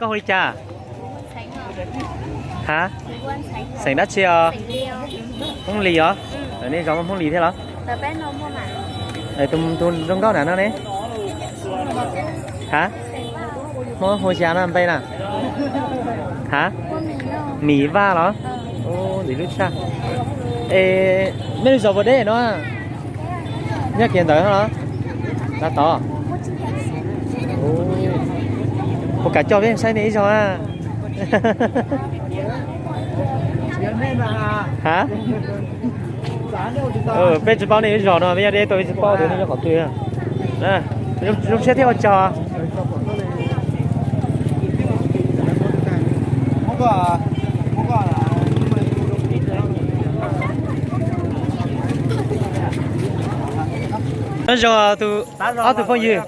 Koj hu li cas? Ha? Xeem dab tsi os? Hmoob Lis os? Nej zos muaj Hmoob Lis thiab los? Tus zoo nkauj na no ne? Ha? Muab hu xya no npe na? Ha? Mim Vaj los? Ntxim hlub tshaj. Es mej lub zos puas deb no? Nyob kiag ntawd los? Tab tom. Puas kam coj peb saib nej ib zaug na? Ha? Peb tsis paub nej ib zaug no, peb nyob deb tuaj peb tsis paub tias nej nyob qhov twg. Zoo siab thiab ua tsaug. Nyob zoo tus, ob tug phooj ywg.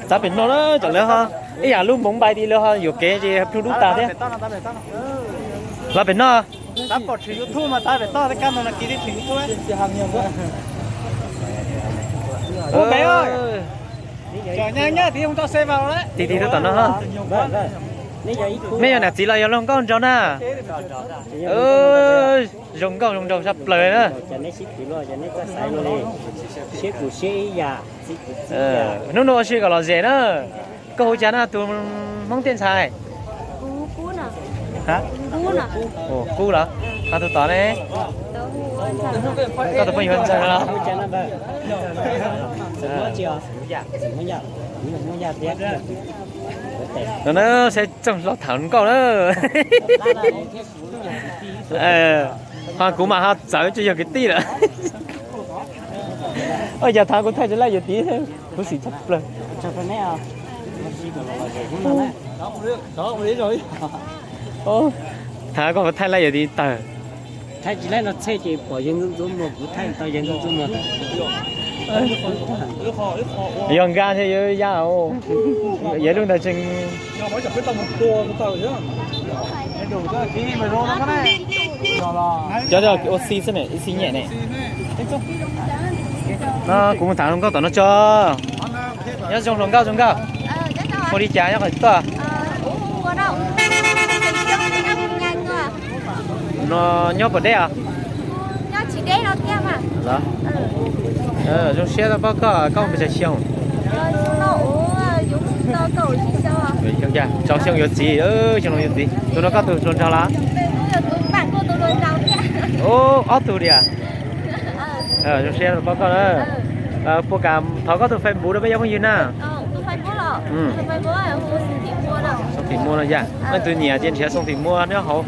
Txav pem no na, cov lawv ho ib yam lub moov npai di lawv ho yuam kev ces plhu dub tas thiab. Los pem no. Tig tig rau tom no. Nej yog niam txiv los yog luag nkauj nraug na? Zoo nkauj zoo nraug sab plaws na. Hnub no ua si kom lom zem na. Koj hu cas na tus Hmoob tiaj ntxhais? Kub los? Ho tus tod ne? Koj tus phooj ywg Ntxawg los? No na, saib txooj hlo tham hluas nkauj na. Ho kuv mas ho txawv tsis yog kwv tij lawm. Ua cas thaum kuv thaij tsis laij yuav tiv, khuv xim tshaj plaws. Thaum koj thaij laij yuav tiv tawg. Thaij tsis laij no txhej ces pom yawg Ntxoov Ntxuav Muas, kuv thaij tau yawg Ntxoov Ntxuav Muas. Yog nkag thiab yawg ya, yawg lub ntawd tseem. Cov ua si xwb ne, ib xi nyem ne. No kuv mus tham hluas nkauj tom no tso. Nyob zoo hluas nkauj, zoo nkauj. Hu li cas nyob qhov twg tuaj? No nyob puas deb os? Los, zoo siab tau paub koj, koj mus pes tsawg xyoo? Xyoo no rau xyoo yuav txiv, xyoo no yuav txiv. Tus no koj tus hluas nraug los? Ob tug li. Zoo siab tau paub koj na. Puas kam thov koj tus Facebook rau peb cov phooj ywg na? Xoo Tim Muas no yom, leej twg nyiam ces nrhiav Xoo Tim Muas nyob hauv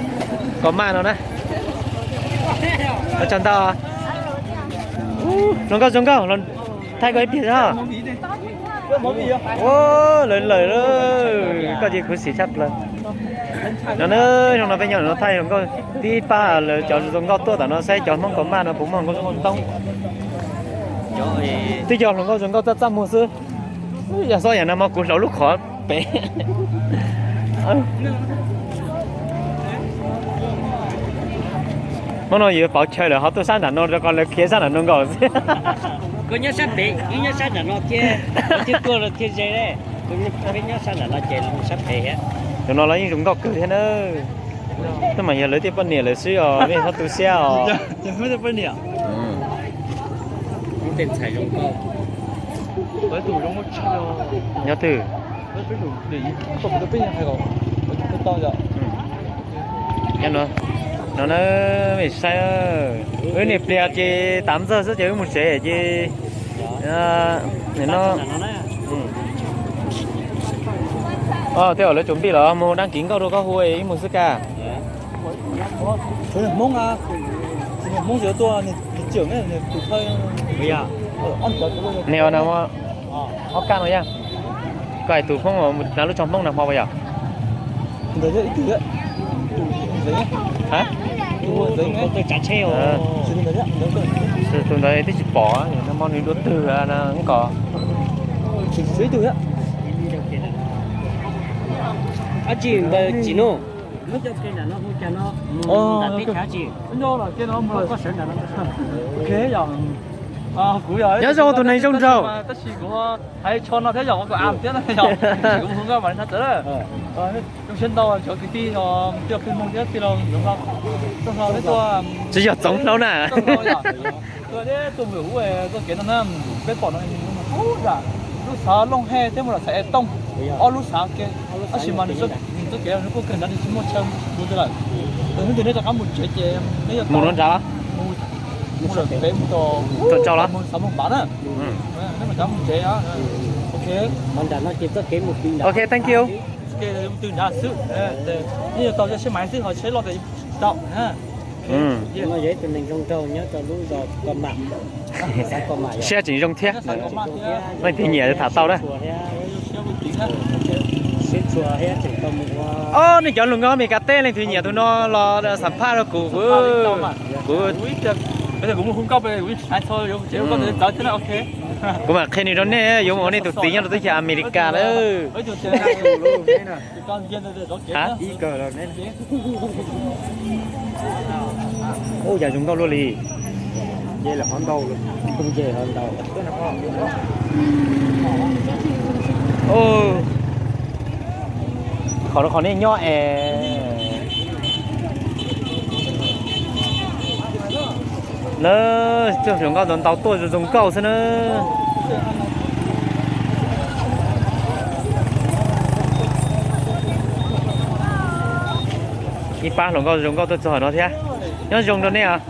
comment no na. Ua tsaug ntau. Zoo nkauj, zoo nkauj, thaij koj ib pliag xwb. Ua lawm lawm, koj ces khuv xim tshaj plaws. No na, zoo no peb nyob no thaij hluas nkauj, tib pab lawv cov zoo nkauj tuaj tom no saib cov Hmoob comment no puas muaj hluas nkauj zoo nkauj ntau. Twb cov hluas nkauj zoo nkauj txaj txaj muag xwb. Yog xob yam no mas kuv hlauv lub qhov pem. Hnub no yuav pauv chaw lawm ho tuaj sab nram no rau qhov lawv khiav sab nram no nkaus xwb. Koj nyob sab pem, wb nyob sab nram no thiab, thiaj tuaj los thiaj ze. Peb nyob sab nram no ces sab pem thiab. Tus no los yeej zoo nkauj kawg thiab na. Tab mas yog lawv tej poj niam lawm xwb os, nej txhob tu siab os. Nyob twg? Nyob no, no na, mej saib, wb niam pliag ces tav ntxawg xwb ces wb mus tsev ces no. Tej zaum lawv tsuas npij los mus dab kiv nkauj rau koj hu ib mus xwb kag. Niam no ob kaj no yog, koj hais tus Hmoob na lub tsho Hmoob na hmo puas yog? Tus ntawd twb tsis pom, no hmo nws dua twg no kos. Ab tsi ntawd tsis nug. Nyob zoo tus neeg zoo nraug. Tab sis kuv hais tsho no thiab yog kuv am thiab yog kuv hu nkauj mas li no txawv. Zoo siab ntau cov kwv tij, tij laug Pheej Hmoo thiab tij laug Ntxoov Hlau, Txooj Hlau thiab tuaj, tsis yog Txoov Hlau na, tuaj thiab tuaj mus hu tuaj kev no na. Peb pom no ub yam lub xav Looj Hej thiab mus los xav Es Tooj, ob lub xav ke, tab sis mas nws txoj kev nws kuj kawg nrad, nws tsis muaj chaw mus twg lawm. Hnub twg nej rov qab mus tsev ces nej yuav mus no nrad los mus pem mus tom xav Moos Npav na. Nej mam rov mus tsev. Ok, thank you. Twg nrad xwb, nej yuav tau coj tsheb maiv xwb, ho tsheb loj tes tsis tau. Siab tseem zoo thiab. Leej twg nyiam tham tau na. Ob, nej cov hluas nkauj Amelikas teb leej twg nyiam tus no los xam phaj rau kuv, kuv, kuv, kuv mam qhia nws rau nej, yuav mus ua nej tus txiv nyob rau teb chaws Amelikas lawm. Ub, yam zoo nkauj luaj li. Qhov no qhov nej nyob es na, txoj hluas nkauj ntau ntau tuaj zoo zoo nkauj xwb na. Ib pab hluas nkauj zoo nkauj tuaj txog no thiab. Nyob zoo rau nej os.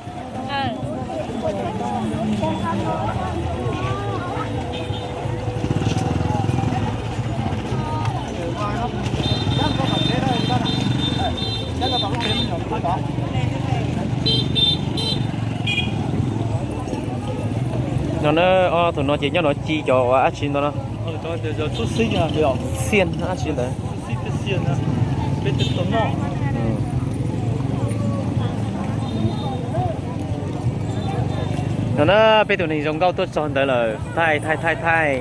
No na, ob tug no ces nyob no ci cov ua dab tsi ntawd no. Xiaj dab tsi ntawd. No na, peb tus neeg zoo nkauj tuaj txog ntawd lawm. Thaij, thaij, thaij, thaij.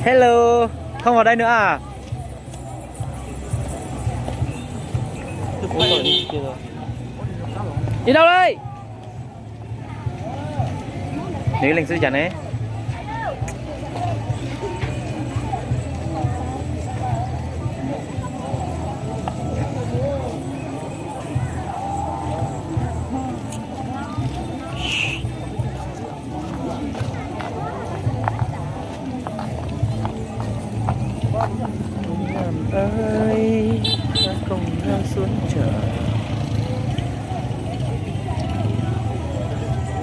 Hello, không vào đây nữa à? Đi đâu đây? Nws leej xwb cas ne?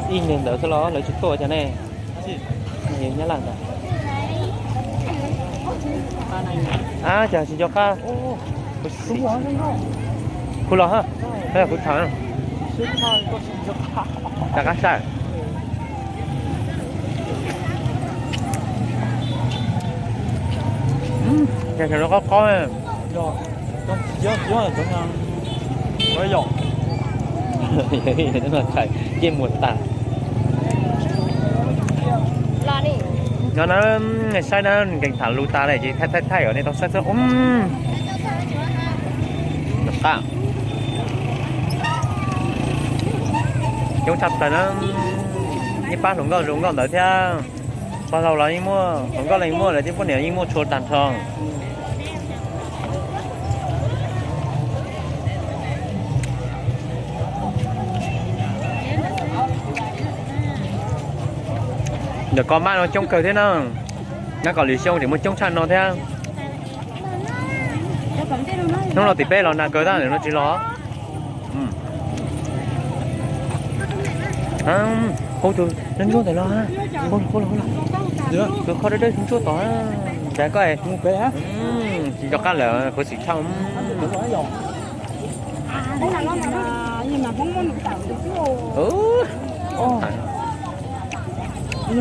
Ib neeg ntawd xwb los lawv tsis tuaj cas ne? Nyab Laj ntawd. Ab, cas tsis nco qab. Kuv los ha, kuv tham. Rov qab saib. Cas no qob qob. Cej muag tas. No na, saib na, nkees tham lus tas lawm ces thaij thaij thaij kom nej tau saib xwb. Coob tshaj plaws na, ib pab hluas nkauj zoo nkauj ntawd thiab. Pog laus los yeej muaj, hluas nkauj los yeej muaj, lawv tej poj niam yeej muaj tshua tag nrho. Ntawm ko mab no coob kawg thiab na. Nyob kom lwm xyoo tseem muaj coob tshaj no thiab. Hnub no tim peb los nag kawg tab ntawm no tsis los. Hu tus ntsuab ntawm los, hu los, hu los. Tus kho dawb dawb ntsuab tom, nrad koj. Tsis nco qab lawm, khuv xim tshaj.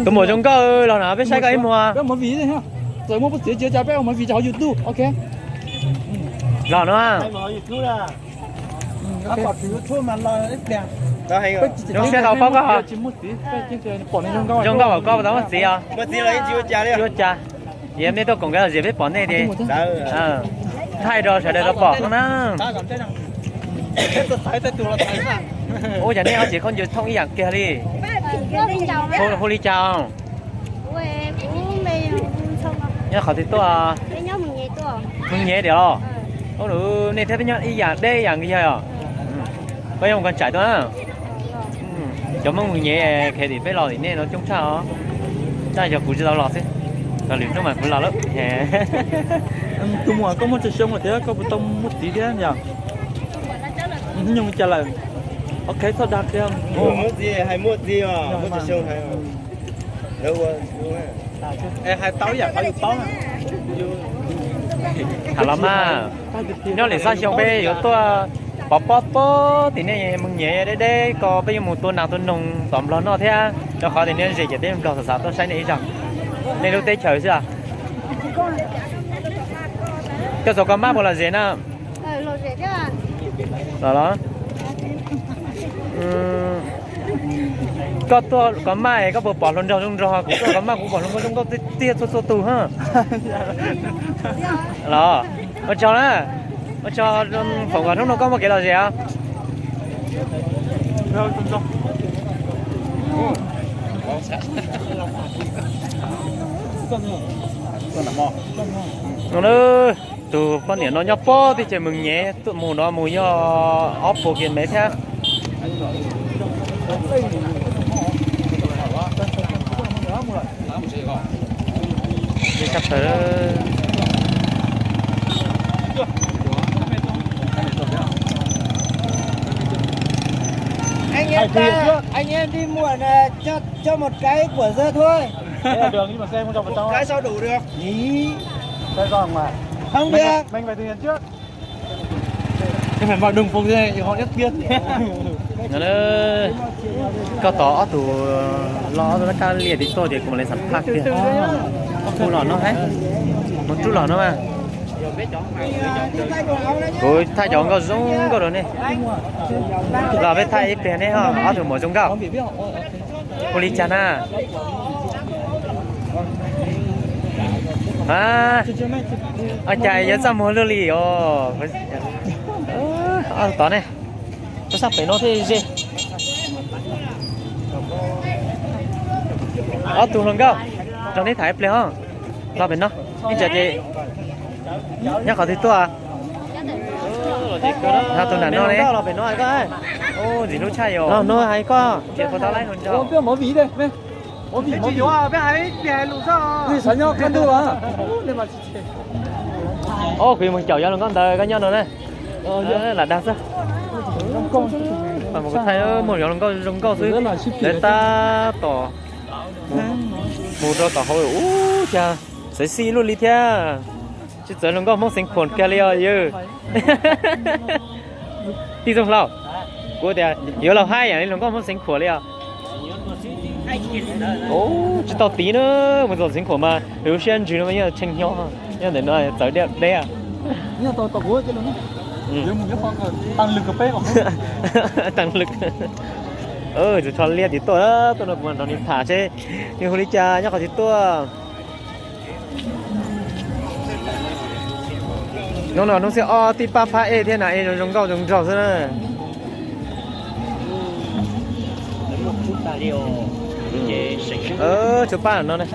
Tus muam zoo nkauj los na, peb saib koj ib muag. Los no. Zoo siab tau paub koj. Zoo nkauj, koj tau muaj txiv os. Ua cas? Yog nej tuaj koom nkawd los zem peb pom nej ces thaij rau sawv daws tau pom na. Ua cas nej ob txiv khaub ncaws thooj ib yam kiag li? Hu li cas? Nyob qhov twg tuaj? Mus Nyem tiag los? Nej thiab peb nyob ib yam deb ib yam nkag yog os. Koj yuav mus Koj Tsaim tuaj na. Cov Hmoob Mus Nyem khev tim peb los tim nej no coob tshaj os. Tab yog kuv tsis tau los xwb. Los lwm hnub mas kuv los lawm. Tus muam, koj muaj tsawg xyoo lawm thiab koj puas tau muaj txiv thiab yom? Hnub nyoog li cas lawm? Ok, txhob dag kiag. Muaj txiv, hais muaj txiv os, muaj tsawg xyoo hais. Hais tau ib yam qhov yus paub. Tham los mas, nyob lwm xab xyoo peb yuav tuaj pov pob pob tim nej Mus Nyem deb deb ko, peb yuav mus tua nas tua noog tom Nplog noj thiab, rau qhov tias nej ze ces peb Nplog xav xav tuaj saib nej ib zaug. Nej lub teb chaws xwb. Koj txog Kos Mab puas lom zem na? Los los. Koj tuaj Kos Mab es koj puas pom hluas nraug zoo nraug? Kuv tuaj Kos Mab kuv pom hluas nkauj zoo nkauj tiag tiag txhua txhua tus. Los, ua tsaug na. Ua tsaug, foom kom hnub no koj muaj kev lom zem os. Tus poj niam no nyob pob teb chaws Mus Nyem, mus no mus yog ob puas kiv mev thiab. Anh em ta, anh em đi muộn, cho một cái của dưa thôi. Cái sao đủ được? Không được. Koj tos ob tug los ob tug laj kab liaj tim tuaj ces kuv mam li xam phaj tiag. Kuv los no, mus rub los no mas. Kuv thaij cov nkauj zoo nkauj rau nej. Los peb thaij ib pliag nej ho ob tug muam zoo nkauj. Ua li cas na? Ua cas yuav txaj muag luaj li os. Ob tug tod ne, tuaj sab pem no thiaj ze. Ob tug hluas nkauj, nrog neb tham ib pliag ho. Los pem no, ib tsam ces nyob qhov twg tuaj? Nrog tus nram no ne. Ntxim hlub tshaj yom. No hais koj. Kuv yuav mus caum cov hluas nkauj ntawd koj nyob no na. Lam dag xwb. Kuv thaij muaj cov hluas nkauj zoo nkauj xwb. Lawv tab tom mus rau tom hauv ub cas sexy luaj li thiab. Tsis txawv hluas nkauj Hmoob Xeev Khuam kiag li os yawg. Tij Txooj Hlau, kuv tias yuav laug haib yam li hluas nkauj Hmoob Xeev Khuam li os. Tsis tau tiv na, mus txog Xeev Khuam mas lub siab ntsws no yeej tshee hnyo, nyob ntawm no txawv deb. Tag lwm. Tus tsho liab tim tuaj, tuaj no kuv mam nrog nws tham seb nws hu li cas nyob qhov twg tuaj. Hnub no hnub xiab ob tib pab phab ej thiab na, ej zoo zoo nkauj zoo nraug xwb na. Tshuav pab no ne.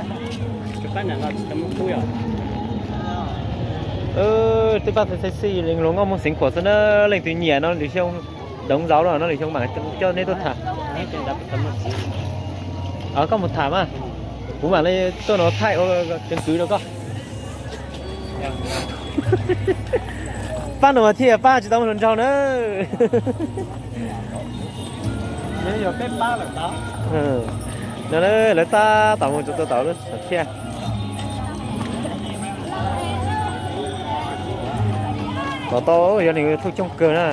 Tib pab sexy li hluas nkauj Hmoob Xeev Khuam xwb na, leej twg nyiam no lwm xyoo, doov zauv no lwm xyoo mam coj neb tuaj tham. Koj mus tham mas, kuv mam li tuaj no thaij ua ceev kwv rau koj. Pab no mas thiaj pab tsis tau hluas nraug na. No lawv tab tom mus rau tua tau lub thiaj. Tom tau yog nws thuj coob kawg na.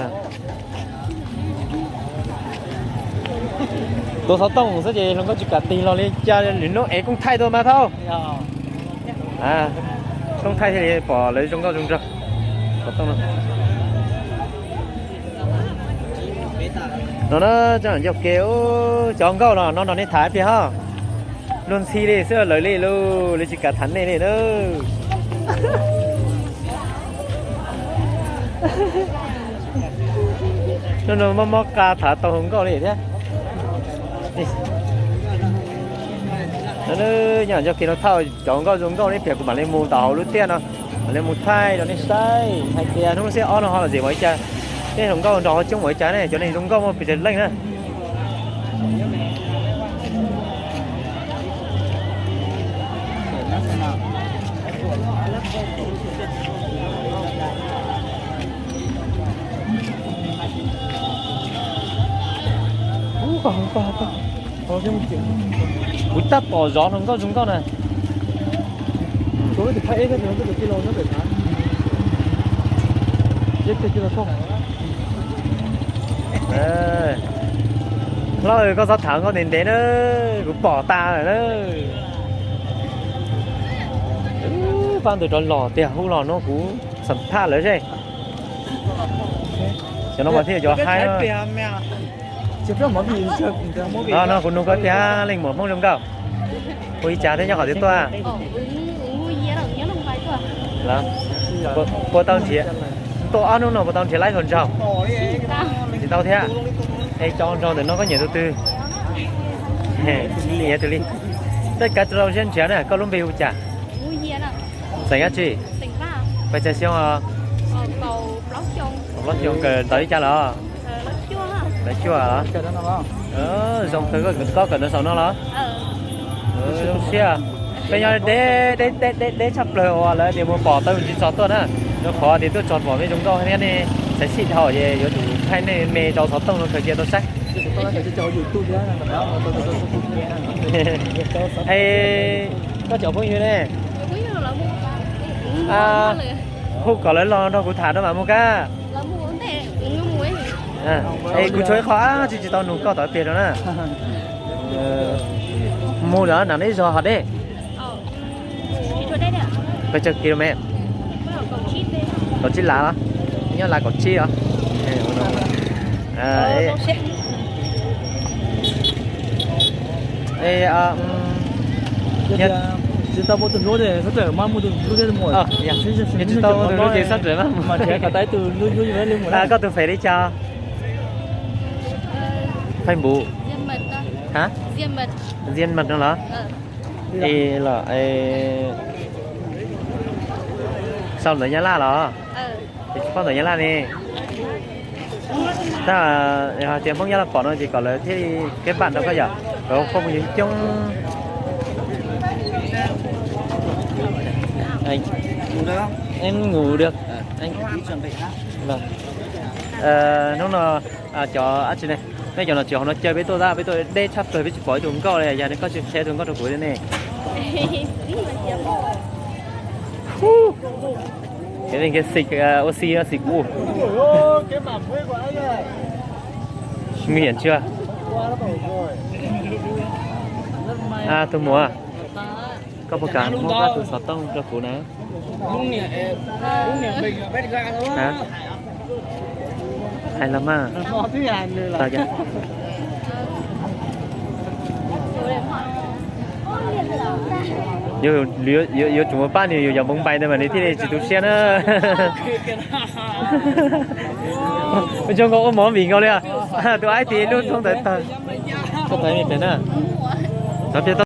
Tua xov tooj xwb ces hluas nkauj tsis kam tig los li cas, lwm hnub ev kooj thaij tuaj mas thaub. Kooj thaij thiaj li pom lawv zoo nkauj zoo nraug. Xov tooj no. No na, cov nkauj los no nrog nej tham ib pliag ho. Luag ntxhi li xwb lawv li lus, lawv tsis kam tham nej li na. Hnub no mob mob qa tham tau hluas nkauj li thiab. Nyob nyob kis no thauj cov hluas nkauj zoo nkauj nej piav kuv mam li mus tom hauv lub tiaj no, mam li mus thaij rau nej saib hais tias hnub xiab ob no ho lom zem npaum li cas, nej hluas nkauj nrog ho coob npaum li cas ne, cov neeg zoo nkauj muaj pes tsawg leej na. Kuv tab tom zov hluas nkauj zoo nkauj na. Hlob, koj txhob tham nkauj ntev ntev na, kuv pom tas lawm na. Pab ntawd rov los tiag, hu los no kuv xam phaj lawv seb. Cov no mas thiaj cov haib. No no kuv nug koj tiag, leej muam Hmoob zoo nkauj, hu li cas thiab nyob qhov twg tuaj? Puas tau nrhiav, tuaj ob hnub no puas tau nrhiav laib hluas nraug? Tsis tau thiab. Es cov nraug ntawm no koj nyiam tus twg? Nyiam tus li. Tej kav rau siab nrhiav na, koj lub npe hu cas? Xeem dab tsi? Pes tsawg xyoo os? Plaub xyoo. Kawm ntawv li cas los? Lawv cuaj los? Zoo kawg, koj kawm ntawv saum no los? Zoo siab. Peb nyob deb deb deb deb tshaj plaws uas lawv tias mus pom tau tsis txog tuaj na. Rau qhov tias tuaj txog pom nej zoo nkauj thiab nej xaiv sij dhau ces yuav tsum thaij nej me rau xov tooj no kawg cia tau saib. Es koj cov phooj ywg ne? Hu kom lawv los nrog kuv tham rau mam mus kab. Es kuv tshuav ib qho dab tsi tsis tau nug koj tom pliag rau na. Mus lawm nram nej zos hov deb? Pes tsawg kilomev? Kaum tsib lav los? Nyob lav kaum tsib os. Tsis tau muaj tus hlub thiab, tsis tau muaj tus hlub ces sab rawm mas mus. Koj tus fev li cas? Facebook. Zian Maj no los? Los sau ntawv Nyab Laj los? Ces tsis paub ntawv Nyab Laj ne. Tab hais tias Hmoob Nyab Laj pom no ces kom lawv thiaj li keb npam rau koj yom, kom koj mus coob coob. Hnub no cov dab tsi ne, peb cov nom tswv hauv no caw peb tuaj tab peb tuaj deb tshaj plaws peb tsis pom ib tug nkauj li, yog li koj tsis qhia tus nkauj rau kuv thiab ne. Ua si xim kuv. Nguy hiểm chưa? Tus muam, koj puas kam muab koj tus xov tooj rau kuv na? Hais los mas. Yuav tsum mus pab nws yus yog npoo npai ntawd mas nws thiaj li tsis tu siab na. Ua zoo nkaus ua mov vim nkaus li. Tus aib tis lub thoob ntawd tawg. Koj tau ib me pliag na. Tov pliag